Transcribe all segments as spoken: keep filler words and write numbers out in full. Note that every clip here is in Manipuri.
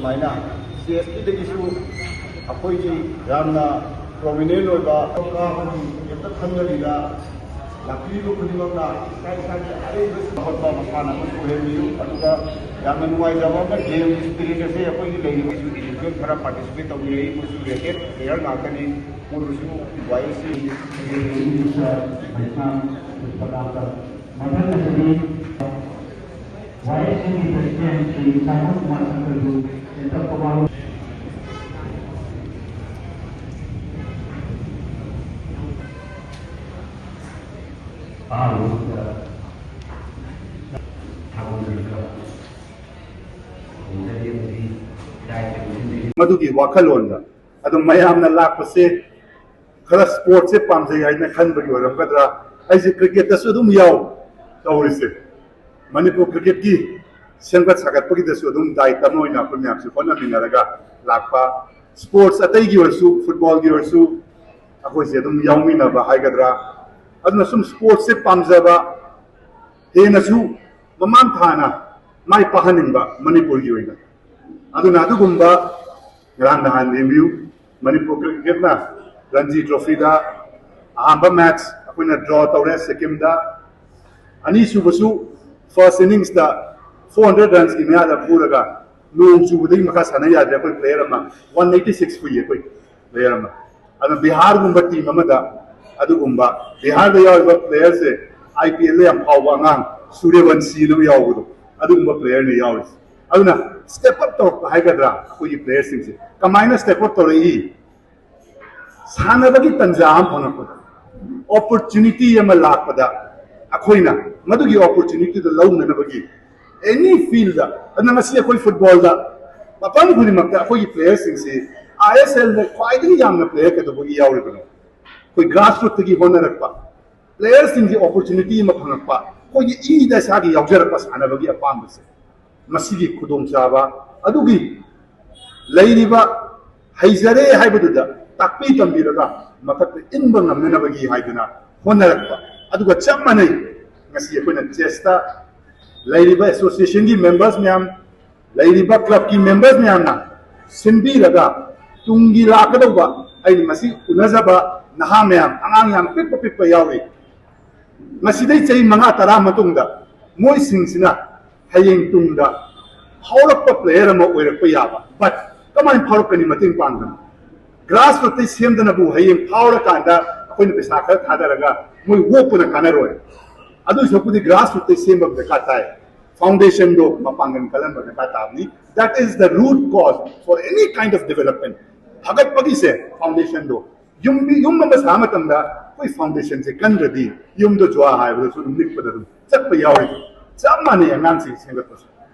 ꯁꯨꯃꯥꯏꯅ ꯆꯦꯁꯀꯤꯗꯒꯤꯁꯨ ꯑꯩꯈꯣꯏꯒꯤ ꯌꯥꯝꯅ ꯄ꯭ꯔꯣꯃꯤꯅꯦꯟ ꯑꯣꯏꯕ ꯀꯥꯕꯒꯤ ꯀꯩꯝꯇ ꯈꯟꯗꯕꯤꯗ ꯂꯥꯛꯄꯤꯔꯤꯕ ꯈꯨꯗꯤꯡꯃꯛꯅ ꯏꯁꯥ ꯏꯁꯥꯒꯤ ꯑꯔꯩꯕ ꯍꯣꯠꯄ ꯃꯁꯥꯟꯅ ꯑꯃꯁꯨ ꯑꯣꯏꯍꯟꯕꯤꯌꯨ꯫ ꯑꯗꯨꯒ ꯌꯥꯝꯅ ꯅꯨꯡꯉꯥꯏꯖꯕ ꯑꯃꯅ ꯒꯦꯝ ꯏꯁꯄꯤꯔꯤꯠ ꯑꯁꯦ ꯑꯩꯈꯣꯏꯒꯤ ꯂꯩꯔꯤꯕ ꯏꯟꯗꯤꯕꯤꯖꯨꯋꯦꯜ ꯈꯔ ꯄꯥꯔꯇꯤꯁꯤꯄꯦꯠ ꯇꯧꯕꯤꯔꯛꯏ꯫ ꯃꯣꯏꯁꯨ ꯔꯦꯇꯦꯠ ꯄ꯭ꯂꯦꯌꯔ ꯉꯥꯛꯇꯅꯤ꯫ ꯃꯣꯏꯕꯨꯁꯨ ꯋꯥꯏ ꯑꯦꯁ ꯁꯤ ꯃꯊꯪ ꯑꯁꯤꯗꯤ ꯋꯥꯏ ꯑꯦꯁ ꯁꯤꯒꯤ ꯄ꯭ꯔꯁꯤꯗꯦꯟ ꯁ꯭ꯔꯤ ꯁꯥꯃꯨ ꯀꯨꯃꯥꯔ ꯁꯪꯀꯔꯕꯨ ꯇꯦꯟꯇꯛꯄ ꯋꯥꯔꯣꯜ ꯑꯍꯥꯟꯕꯗ ꯊꯥꯒꯣꯝꯖꯔꯒ ꯈꯨꯔꯨꯝꯖꯔꯤ ꯑꯃꯗꯤ ꯂꯥꯏ ꯈꯨꯔꯨꯝꯖꯔꯤ꯫ ꯃꯗꯨꯒꯤ ꯋꯥꯈꯜꯂꯣꯟꯗ ꯑꯗꯨꯝ ꯃꯌꯥꯝꯅ ꯂꯥꯛꯄꯁꯦ ꯈꯔ ꯁ꯭ꯄꯣꯔꯠꯁꯦ ꯄꯥꯝꯖꯩ ꯍꯥꯏꯅ ꯈꯟꯕꯒꯤ ꯑꯣꯏꯔꯝꯒꯗ꯭ꯔꯥ, ꯑꯩꯁꯦ ꯀ꯭ꯔꯤꯀꯦꯠꯇꯁꯨ ꯑꯗꯨꯝ ꯌꯥꯎ ꯇꯧꯔꯤꯁꯦ꯫ ꯃꯅꯤꯄꯨꯔ ꯀ꯭ꯔꯤꯀꯦꯠꯀꯤ ꯁꯦꯝꯒꯠ ꯁꯥꯒꯠꯄꯒꯤꯗꯁꯨ ꯑꯗꯨꯝ ꯗꯥꯏꯇ ꯑꯃ ꯑꯣꯏꯅ ꯑꯩꯈꯣꯏ ꯃꯌꯥꯝꯁꯦ ꯍꯣꯠꯅꯃꯤꯟꯅꯔꯒ ꯂꯥꯛꯄ, ꯁ꯭ꯄꯣꯔꯠꯁ ꯑꯇꯩꯒꯤ ꯑꯣꯏꯔꯁꯨ, ꯐꯨꯠꯕꯣꯜꯒꯤ ꯑꯣꯏꯔꯁꯨ, ꯑꯩꯈꯣꯏꯁꯦ ꯑꯗꯨꯝ ꯌꯥꯎꯃꯤꯟꯅꯕ ꯍꯥꯏꯒꯗ꯭ꯔꯥ, ꯑꯗꯨꯅ ꯁꯨꯝ ꯁ꯭ꯄꯣꯔꯠꯁꯁꯦ ꯄꯥꯝꯖꯕ, ꯍꯦꯟꯅꯁꯨ ꯃꯃꯥꯡ ꯊꯥꯅ ꯃꯥꯏ ꯄꯥꯛꯍꯟꯅꯤꯡꯕ ꯃꯅꯤꯄꯨꯔꯒꯤ ꯑꯣꯏꯅ꯫ ꯑꯗꯨꯅ ꯑꯗꯨꯒꯨꯝꯕ ꯉꯔꯥꯡ ꯅꯍꯥꯟ ꯌꯦꯡꯕꯤꯌꯨ, ꯃꯅꯤꯄꯨꯔ ꯀ꯭ꯔꯤꯀꯦꯠꯅ ꯔꯟꯖꯤ ꯇ꯭ꯔꯣꯐꯤꯗ ꯑꯍꯥꯟꯕ ꯃꯦꯠꯆ ꯑꯩꯈꯣꯏꯅ ꯗ꯭ꯔꯣ ꯇꯧꯔꯦ ꯁꯤꯛꯀꯤꯝꯗ, ꯑꯅꯤꯁꯨꯕꯁꯨ ꯐꯥꯔꯁ ꯏꯅꯤꯡꯁꯇ ꯐꯣꯔ ꯍꯟꯗ꯭ꯔꯦꯠ ꯔꯟꯁꯀꯤ ꯃꯌꯥꯗ ꯐꯨꯔꯒ ꯅꯣꯡ ꯆꯨꯕꯗꯒꯤ ꯃꯈꯥ ꯁꯥꯟꯅ ꯌꯥꯗ꯭ꯔꯦ꯫ ꯑꯩꯈꯣꯏ ꯄ꯭ꯂꯦꯌꯔ ꯑꯃ ꯋꯥꯟ ꯑꯩꯠꯇꯤ ꯁꯤꯛꯁ ꯐꯨꯏ ꯑꯩꯈꯣꯏ ꯄ꯭ꯂꯦꯌꯔ ꯑꯃ꯫ ꯑꯗꯨꯅ ꯕꯤꯍꯥꯔꯒꯨꯝꯕ ꯇꯤꯝ ꯑꯃꯗ ꯑꯗꯨꯒꯨꯝꯕ ꯕꯤꯍꯥꯔꯗ ꯌꯥꯎꯔꯤꯕ ꯄ꯭ꯂꯦꯌꯔꯁꯦ, ꯑꯥꯏ ꯄꯤ ꯑꯦꯜꯗ ꯌꯥꯝ ꯐꯥꯎꯕ ꯑꯉꯥꯡ ꯁꯨꯔꯦꯕꯟꯁꯤꯅ ꯑꯃ ꯌꯥꯎꯕꯗꯣ, ꯑꯗꯨꯒꯨꯝꯕ ꯄ꯭ꯂꯦꯌꯔꯅ ꯌꯥꯎꯔꯤꯁꯦ꯫ ꯑꯗꯨꯅ ꯁ꯭ꯇꯦꯞ ꯑꯞ ꯇꯧꯔꯛꯄ ꯍꯥꯏꯒꯗ꯭ꯔꯥ, ꯑꯩꯈꯣꯏꯒꯤ ꯄ꯭ꯂꯦꯌꯔꯁꯤꯡꯁꯦ ꯀꯃꯥꯏꯅ ꯁ꯭ꯇꯦꯞ ꯑꯞ ꯇꯧꯔꯛꯏ? ꯁꯥꯟꯅꯕꯒꯤ ꯇꯟꯖꯥ ꯑꯃ ꯐꯪꯉꯛꯄꯗ, ꯑꯣꯄꯣꯔꯆꯨꯅꯤꯇꯤ ꯑꯃ ꯂꯥꯛꯄꯗ, ꯑꯩꯈꯣꯏꯅ ꯃꯗꯨꯒꯤ ꯑꯣꯄꯣꯔꯆꯨꯅꯤꯇꯤꯗꯨ ꯂꯧꯅꯅꯕꯒꯤ ꯑꯦꯅꯤ ꯐꯤꯜꯗ, ꯑꯗꯨꯅ ꯉꯁꯤ ꯑꯩꯈꯣꯏ ꯐꯨꯠꯕꯣꯜꯗ ꯃꯐꯝ ꯈꯨꯗꯤꯡꯃꯛꯇ ꯑꯩꯈꯣꯏꯒꯤ ꯄ꯭ꯂꯦꯌꯔꯁꯤꯡꯁꯤ ꯑꯥꯏ ꯑꯦꯁ ꯑꯦꯜꯗ ꯈ꯭ꯋꯥꯏꯗꯒꯤ ꯌꯥꯝꯅ ꯄ꯭ꯂꯦꯌꯔ ꯀꯩꯗꯧꯕꯒꯤ ꯌꯥꯎꯔꯤꯕꯅꯣ? ꯑꯩꯈꯣꯏ ꯒ꯭ꯔꯥꯁꯔꯨꯠꯇꯒꯤ ꯍꯣꯠꯅꯔꯛꯄ ꯄ꯭ꯂꯦꯌꯔꯁꯤꯡꯁꯤ ꯑꯣꯄꯣꯔꯆꯨꯅꯤꯇꯤ ꯑꯃ ꯐꯪꯉꯛꯄ, ꯑꯩꯈꯣꯏꯒꯤ ꯏꯗ ꯏꯁꯥꯒꯤ ꯌꯥꯎꯖꯔꯛꯄ ꯁꯥꯟꯅꯕꯒꯤ ꯑꯄꯥꯝꯕꯁꯦ, ꯃꯁꯤꯒꯤ ꯈꯨꯗꯣꯡꯆꯥꯕ ꯑꯗꯨꯒꯤ ꯂꯩꯔꯤꯕ ꯍꯩꯖꯔꯦ ꯍꯥꯏꯕꯗꯨꯗ ꯇꯥꯛꯄꯤ ꯇꯝꯕꯤꯔꯒ ꯃꯊꯛꯇ ꯏꯟꯕ ꯉꯝꯅꯅꯕꯒꯤ ꯍꯥꯏꯗꯅ ꯍꯣꯠꯅꯔꯛꯄ꯫ ꯑꯗꯨꯒ ꯆꯞ ꯃꯥꯟꯅꯩ, ꯉꯁꯤ ꯑꯩꯈꯣꯏꯅ ꯆꯦꯁꯇ ꯂꯩꯔꯤꯕ ꯑꯦꯁꯣꯁꯤꯌꯦꯁꯟꯒꯤ ꯃꯦꯝꯕꯔꯁ ꯃꯌꯥꯝ, ꯂꯩꯔꯤꯕ clubꯀꯤ members ꯃꯌꯥꯝꯅ ꯁꯤꯟꯕꯤꯔꯒ ꯇꯨꯡꯒꯤ ꯂꯥꯛꯀꯗꯧꯕ, ꯑꯩꯅ ꯉꯁꯤ ꯎꯅꯖꯕ ꯅꯍꯥ ꯃꯌꯥꯝ, ꯑꯉꯥꯡ ꯌꯥꯝ ꯄꯤꯛꯄ ꯄꯤꯛꯄ ꯌꯥꯎꯔꯤ, ꯉꯁꯤꯗꯩ ꯆꯍꯤ ꯃꯉꯥ ꯇꯔꯥ ꯃꯇꯨꯡꯗ ꯃꯣꯏꯁꯤꯡꯁꯤꯅ ꯍꯌꯦꯡ ꯇꯨꯡꯗ ꯐꯥꯎꯔꯛꯄ player ꯑꯃ ꯑꯣꯏꯔꯛꯄ ꯌꯥꯕ꯫ But ꯀꯃꯥꯏꯅ ꯐꯥꯎꯔꯛꯀꯅꯤ? ꯃꯇꯦꯡ ꯄꯥꯡꯗꯅ꯫ Grassrootꯇꯩ ꯁꯦꯝꯗꯅꯕꯨ ꯍꯌꯦꯡ ꯐꯥꯎꯔꯀꯥꯟꯗ ꯑꯩꯈꯣꯏꯅ ꯄꯩꯁꯥ ꯈꯔ ꯊꯥꯗꯔꯒ ꯃꯣꯏ ꯑꯣꯛꯄꯅ ꯀꯥꯟꯅꯔꯣꯏ꯫ ꯑꯗꯨ ꯁꯔꯨꯛꯄꯨꯗꯤ grassrootꯇꯩ ꯁꯦꯝꯕ ꯑꯃ ꯗꯔꯀꯥꯔ ꯇꯥꯏ꯫ Foundationꯗꯣ ꯃꯄꯥꯡꯒꯜ ꯀꯜꯍꯟꯕ ꯗꯔꯀꯥꯔ ꯇꯥꯕꯅꯤ꯫ That is the root cause for any kind of development. ꯐꯒꯠꯄꯒꯤꯁꯦ foundationꯗꯣ꯫ ꯌꯨꯝ, ꯌꯨꯝ ꯑꯃ ꯁꯥꯕ ꯃꯇꯝꯗ ꯑꯩꯈꯣꯏ foundationꯁꯦ ꯀꯟꯗ꯭ꯔꯗꯤ ꯌꯨꯝꯗꯣ ꯖꯨꯋꯥ ꯍꯥꯏꯕꯗꯁꯨ ꯑꯗꯨꯝ ꯅꯤꯛꯄꯗ ꯑꯗꯨꯝ ꯆꯠꯄ ꯌꯥꯎꯔꯤ꯫ ꯆꯞ ꯃꯥꯟꯅꯩ ꯑꯉꯥꯡꯁꯤꯡ ꯁꯦꯝꯒꯠꯄꯁꯨ꯫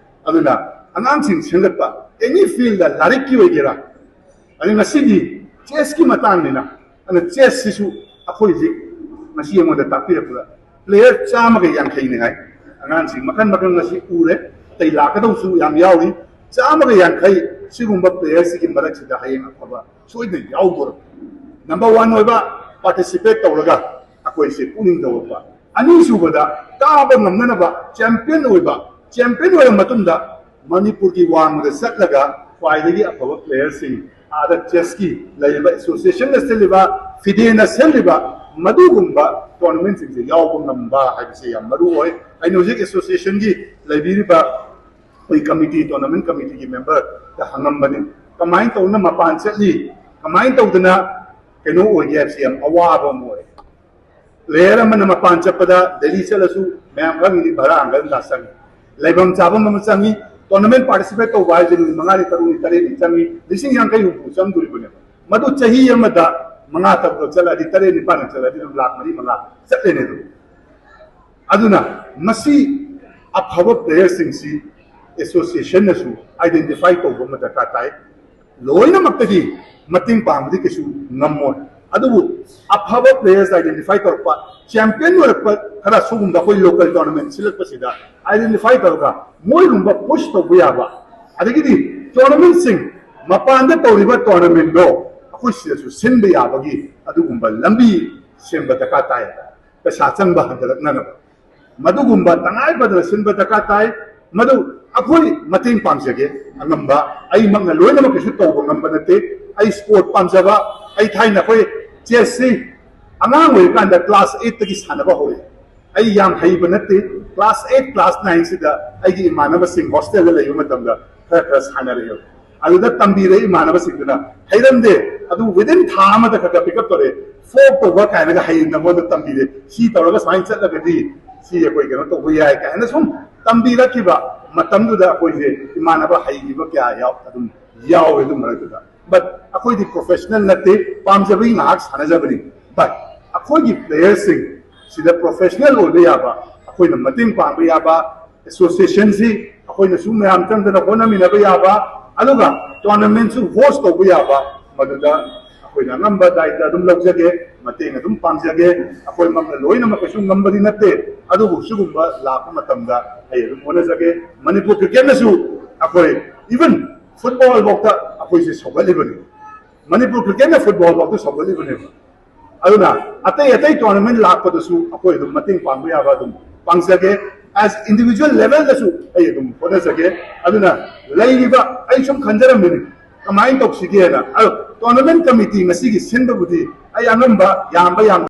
ꯑꯗꯨꯅ ꯑꯉꯥꯡꯁꯤꯡ ꯁꯦꯝꯒꯠꯄ, any fieldꯗ, ꯂꯥꯏꯔꯤꯛꯀꯤ ꯑꯣꯏꯒꯦꯔꯥ, ꯑꯗꯩ ꯉꯁꯤꯗꯤ chessꯀꯤ ꯃꯇꯥꯡꯅꯤꯅ, ꯑꯗꯨꯅ chessꯁꯤꯁꯨ ꯑꯩꯈꯣꯏ ꯍꯧꯖꯤꯛ ꯉꯁꯤ ꯑꯩꯉꯣꯟꯗ ꯇꯥꯛꯄꯤꯔꯛꯄꯗ player ꯆꯥꯝꯃꯒ ꯌꯥꯡꯈꯩꯅꯤ ꯍꯥꯏ꯫ ꯑꯉꯥꯡꯁꯤꯡ ꯃꯈꯜ ꯃꯈꯜ ꯉꯁꯤ ꯎꯔꯦ, ꯑꯇꯩ ꯂꯥꯛꯀꯗꯧꯁꯨ ꯌꯥꯝ ꯌꯥꯎꯔꯤ꯫ ꯆꯥꯝꯃꯒ ꯌꯥꯡꯈꯩ ꯁꯤꯒꯨꯝꯕ playerꯁꯤꯒꯤ ꯃꯔꯛꯁꯤꯗ ꯍꯌꯦꯡ ꯑꯐꯕ ꯁꯣꯏꯗꯅ ꯌꯥꯎꯗꯣꯔꯕꯅꯤ꯫ Number one ꯑꯣꯏꯕ participate ꯇꯧꯔꯒ ꯑꯩꯈꯣꯏꯁꯦ ꯄꯨꯛꯅꯤꯡ ꯊꯧꯒꯠꯄ꯫ ꯑꯅꯤꯁꯨꯕꯗ ꯀꯥꯕ ꯉꯝꯅꯅꯕ champion ꯑꯣꯏꯕ, champion ꯑꯣꯏꯔ ꯃꯇꯨꯡꯗ ꯃꯅꯤꯄꯨꯔꯒꯤ ꯋꯥꯡꯃꯗ ꯆꯠꯂꯒ ꯈ꯭ꯋꯥꯏꯗꯒꯤ ꯑꯐꯕ playerꯁꯤꯡ, ꯑꯥꯗ chessꯀꯤ ꯂꯩꯔꯤꯕ associationꯅ ꯁꯤꯜꯂꯤꯕ, FIDEꯅ ꯁꯤꯜꯂꯤꯕ ꯃꯗꯨꯒꯨꯝꯕ tournamentꯁꯤꯡꯁꯦ ꯌꯥꯎꯕ ꯉꯝꯕ ꯍꯥꯏꯕꯁꯦ ꯌꯥꯝ ꯃꯔꯨ ꯑꯣꯏ꯫ ꯑꯩꯅ ꯍꯧꯖꯤꯛ associationꯒꯤ ꯂꯩꯕꯤꯔꯤꯕ ꯑꯩꯈꯣꯏ committee, tournament committeeꯒꯤ memberꯗ ꯍꯪꯉꯝꯕꯅꯤ, ꯀꯃꯥꯏꯅ ꯇꯧꯗꯅ ꯃꯄꯥꯟ ꯆꯠꯂꯤ, ꯀꯃꯥꯏꯅ ꯇꯧꯗꯅ ꯀꯩꯅꯣ ꯑꯣꯏꯒꯦ ꯍꯥꯏꯕꯁꯤ ꯌꯥꯝ ꯑꯋꯥꯕ ꯑꯃ ꯑꯣꯏ꯫ Player ꯑꯃꯅ ꯃꯄꯥꯟ ꯆꯠꯄꯗ ꯗꯦꯜꯂꯤ ꯆꯠꯂꯁꯨ ꯃꯌꯥꯝ ꯈꯪꯉꯤꯅꯤ, ꯚꯔꯥ ꯍꯪꯒꯠ ꯍꯟꯗꯥ ꯆꯪꯉꯤ, ꯂꯩꯐꯝ ꯆꯥꯐꯝ ꯑꯃ ꯆꯪꯉꯤ, tournament participate ꯇꯧꯕ ꯍꯥꯏꯁꯦ ꯅꯨꯃꯤꯠ ꯃꯉꯥꯅꯤ, ꯇꯔꯨꯛꯅꯤ, ꯇꯔꯦꯠꯅꯤ ꯆꯪꯉꯤ, ꯂꯤꯁꯤꯡ ꯌꯥꯡꯈꯩ ꯍꯨꯝꯐꯨ ꯆꯪꯗꯣꯔꯤꯕꯅꯦꯕ꯫ ꯃꯗꯨ ꯆꯍꯤ ꯑꯃꯗ ꯃꯉꯥ ꯇꯔꯨꯛ ꯆꯠꯂꯗꯤ, ꯇꯔꯦꯠ ꯅꯤꯄꯥꯟ ꯆꯠꯂꯗꯤ ꯑꯗꯨꯝ ꯂꯥꯛ ꯃꯔꯤ ꯃꯉꯥ ꯆꯠꯂꯦꯅꯦ ꯑꯗꯨꯝ꯫ ꯑꯗꯨꯅ ꯃꯁꯤ ꯑꯐꯕ playerꯁꯤꯡꯁꯤ associationꯅꯁꯨ identify ꯇꯧꯕ ꯑꯃ ꯗꯔꯀꯥꯔ ꯇꯥꯏ꯫ ꯂꯣꯏꯅꯃꯛꯇꯗꯤ ꯃꯇꯦꯡ ꯄꯥꯡꯕꯗꯤ ꯀꯩꯁꯨ ꯉꯝꯃꯣꯏ, ꯑꯗꯨꯕꯨ ꯑꯐꯕ players identify ꯇꯧꯔꯛꯄ, champion ꯑꯣꯏꯔꯛꯄ ꯈꯔ ꯁꯤꯒꯨꯝꯕ ꯑꯩꯈꯣꯏ local tournament ꯁꯤꯜꯂꯛꯄꯁꯤꯗ identify ꯇꯧꯔꯒ ꯃꯣꯏꯒꯨꯝꯕ push ꯇꯧꯕ ꯌꯥꯕ, ꯑꯗꯒꯤꯗꯤ tournamentꯁꯤꯡ, ꯃꯄꯥꯟꯗ ꯇꯧꯔꯤꯕ tournamentꯗꯣ ꯑꯩꯈꯣꯏ ꯁꯤꯗꯁꯨ ꯁꯤꯟꯕ ꯌꯥꯕꯒꯤ ꯑꯗꯨꯒꯨꯝꯕ ꯂꯝꯕꯤ ꯁꯦꯝꯕ ꯗꯔꯀꯥꯔ ꯇꯥꯏ꯫ ꯄꯩꯁꯥ ꯆꯪꯕ ꯍꯟꯊꯔꯛꯅꯅꯕ ꯃꯗꯨꯒꯨꯝꯕ ꯇꯉꯥꯏ ꯐꯗꯅ ꯁꯤꯟꯕ ꯗꯔꯀꯥꯔ ꯇꯥꯏ꯫ ꯃꯗꯨ ꯑꯩꯈꯣꯏ ꯃꯇꯦꯡ ꯄꯥꯡꯖꯒꯦ꯫ ꯑꯉꯝꯕ ꯑꯩꯃꯛꯅ ꯂꯣꯏꯅꯃꯛ ꯀꯩꯁꯨ ꯇꯧꯕ ꯉꯝꯕ ꯅꯠꯇꯦ꯫ ꯑꯩ ꯁ꯭ꯄꯣꯔꯠ ꯄꯥꯝꯖꯕ, ꯑꯩ ꯊꯥꯏꯅ ꯑꯩꯈꯣꯏ ꯆꯦꯁꯁꯤ ꯑꯉꯥꯡ ꯑꯣꯏꯔꯤꯀꯥꯟꯗ ꯀ꯭ꯂꯥꯁ ꯑꯩꯠꯇꯒꯤ ꯁꯥꯟꯅꯕ ꯍꯧꯔꯛꯑꯦ꯫ ꯑꯩ ꯌꯥꯝ ꯍꯩꯕ ꯅꯠꯇꯦ꯫ ꯀ꯭ꯂꯥꯁ ꯑꯩꯠ, ꯀ꯭ꯂꯥꯁ ꯅꯥꯏꯟꯁꯤꯗ ꯑꯩꯒꯤ ꯏꯃꯥꯟꯅꯕꯁꯤꯡ ꯍꯣꯁꯇꯦꯜꯗ ꯂꯩꯕ ꯃꯇꯝꯗ ꯈꯔ ꯈꯔ ꯁꯥꯟꯅꯔꯛꯑꯦ꯫ ꯑꯗꯨꯗ ꯇꯝꯕꯤꯔꯛꯏ ꯏꯃꯥꯟꯅꯕꯁꯤꯡꯗꯨꯅ꯫ ꯍꯩꯔꯝꯗꯦ꯫ ꯑꯗꯨ within ꯊꯥ ꯑꯃꯗ ꯈꯔ ꯈꯔ pick up ꯇꯧꯔꯛꯑꯦ꯫ ꯐꯣꯛ ꯇꯧꯕ ꯀꯥꯏꯅꯒ ꯍꯌꯦꯡ ꯅꯉꯣꯟꯗ ꯇꯝꯕꯤꯔꯦ, ꯁꯤ ꯇꯧꯔꯒ ꯁꯨꯃꯥꯏꯅ ꯆꯠꯂꯒꯗꯤ ꯁꯤ ꯑꯩꯈꯣꯏ ꯀꯩꯅꯣ ꯇꯧꯕ ꯌꯥꯏ ꯀꯥꯏꯅ ꯁꯨꯝ ꯇꯝꯕꯤꯔꯛꯈꯤꯕ꯫ ꯃꯇꯝꯗꯨꯗ ꯑꯩꯈꯣꯏꯁꯦ ꯏꯃꯥꯟꯅꯕ ꯍꯩꯈꯤꯕ ꯀꯌꯥ ꯌꯥꯎ-, ꯑꯗꯨꯝ ꯌꯥꯎꯋꯦ ꯑꯗꯨ ꯃꯔꯛꯇꯨꯗ꯫ But ꯑꯩꯈꯣꯏꯗꯤ professional ꯅꯠꯇꯦ, ꯄꯥꯝꯖꯕꯒꯤ ꯉꯥꯏꯍꯥꯛ ꯁꯥꯟꯅꯖꯕꯅꯤ꯫ But ꯑꯩꯈꯣꯏꯒꯤ playerꯁꯤꯡ ꯁꯤꯗ professional ꯑꯣꯏꯕ ꯌꯥꯕ, ꯑꯩꯈꯣꯏꯅ ꯃꯇꯦꯡ ꯄꯥꯡꯕ ꯌꯥꯕ, associationꯁꯤ ꯑꯩꯈꯣꯏꯅꯁꯨ ꯃꯌꯥꯝ ꯆꯪꯗꯅ ꯍꯣꯠꯅꯃꯤꯟꯅꯕ ꯌꯥꯕ, ꯑꯗꯨꯒ tournamentꯁꯨ host ꯇꯧꯕ ꯌꯥꯕ, ꯃꯗꯨꯗ ꯑꯩꯈꯣꯏꯅ ꯑꯉꯝꯕ ꯗꯥꯏꯇ ꯑꯗꯨꯝ ꯂꯧꯖꯒꯦ, ꯃꯇꯦꯡ ꯑꯗꯨꯝ ꯄꯥꯡꯖꯒꯦ꯫ ꯑꯩꯈꯣꯏꯃꯛꯅ ꯂꯣꯏꯅꯃꯛ ꯀꯩꯁꯨ ꯉꯝꯕꯗꯤ ꯅꯠꯇꯦ, ꯑꯗꯨꯕꯨ ꯁꯤꯒꯨꯝꯕ ꯂꯥꯛꯄ ꯃꯇꯝꯗ ꯑꯩ ꯑꯗꯨꯝ ꯍꯣꯠꯅꯖꯒꯦ꯫ ꯃꯅꯤꯄꯨꯔ cricketꯅꯁꯨ ꯑꯩꯈꯣꯏ, even football ꯐꯥꯎꯗ ꯑꯩꯈꯣꯏꯁꯦ ꯁꯧꯒꯠꯂꯤꯕꯅꯤ꯫ ꯃꯅꯤꯄꯨꯔ cricketꯅ football ꯐꯥꯎꯗ ꯁꯧꯒꯠꯂꯤꯕꯅꯦꯕ꯫ ꯑꯗꯨꯅ ꯑꯇꯩ ꯑꯇꯩ tournament ꯂꯥꯛꯄꯗꯁꯨ ꯑꯩꯈꯣꯏ ꯑꯗꯨꯝ ꯃꯇꯦꯡ ꯄꯥꯡꯕ ꯌꯥꯕ ꯑꯗꯨꯝ ꯄꯥꯡꯖꯒꯦ꯫ As individual levelꯗꯁꯨ ꯑꯩ ꯑꯗꯨꯝ ꯍꯣꯠꯅꯖꯒꯦ꯫ ꯑꯗꯨꯅ ꯂꯩꯔꯤꯕ, ꯑꯩ ꯁꯨꯝ ꯈꯟꯖꯔꯝꯃꯤꯅꯤ, ꯀꯃꯥꯏꯅ ꯇꯧꯁꯤꯒꯦꯅ꯫ ꯑꯗꯣ tournament committee ꯉꯁꯤꯒꯤ ꯁꯤꯟꯕꯕꯨꯗꯤ ꯑꯩ ꯑꯉꯝꯕ, ꯌꯥꯝꯕ ꯌꯥꯝ